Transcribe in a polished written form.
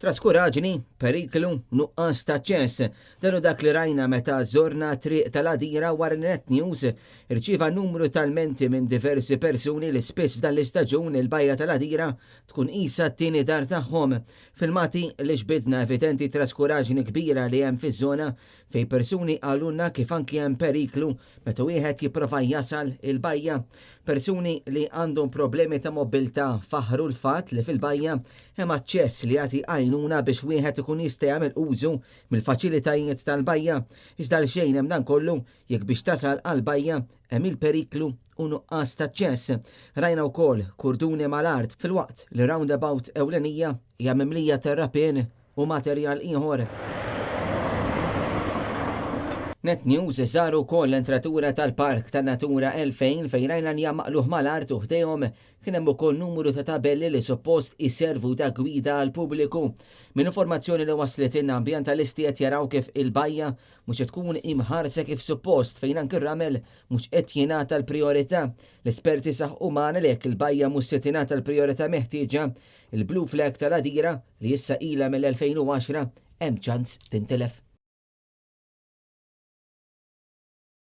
Traskuraġni, periklu, nuqqas ta' aċċess. Dan hu dak li rajna meta żorna triq tal-Għadira wara li Net News irċieva numru ta' lmenti minn diversi persuni li spiss f'dan l-istaġun il-bajja tal-Għadira tkun qisha t-tieni dar tagħhom. Filmati li xbidna evidenti traskuraġni kbira li hemm fiż-żona fejn persuni qalulna kif anki hemm periklu meta wieħed jipprova jasal il-bajja. Persuni li għandhom problemi ta' mobbiltà faħħru l-fatt li fil-bajja hemm aċċess li jagħti għajnuna biex wieħed ikun jista' jagħmel użu mill-faċilitajiet tal-bajja. Iżda għalxejn hemm dan kollu jekk biex tasal għall-bajja hemm il-periklu u nuqqas ta' aċċess. Rajna wkoll kurduni mal-art filwaqt li roundabout ewlenija hija mimlija terrapien u materjal ieħor. Net News żaru wkoll l-entratura tal-Park tan-Natura 2000 fejn rajna njam maqlugħ mal-art u ħdejhom kien hemm ukoll numru ta' tabelli li suppost iservu ta' gwida għall-pubbliku. Minn informazzjoni li waslitilna ambjentalisti qed jaraw kif il-bajja mhux qed tkun imħarsa kif suppost fejn anki r-ramel mhux qed jingħata l-prijorità. L-esperti saħqu magħna li jekk il-bajja mhux se tingħata l-prijorità meħtieġa, il-Blue Flag tal-Għadira, li issa ilha mill-2010, hemm ċans tintilef.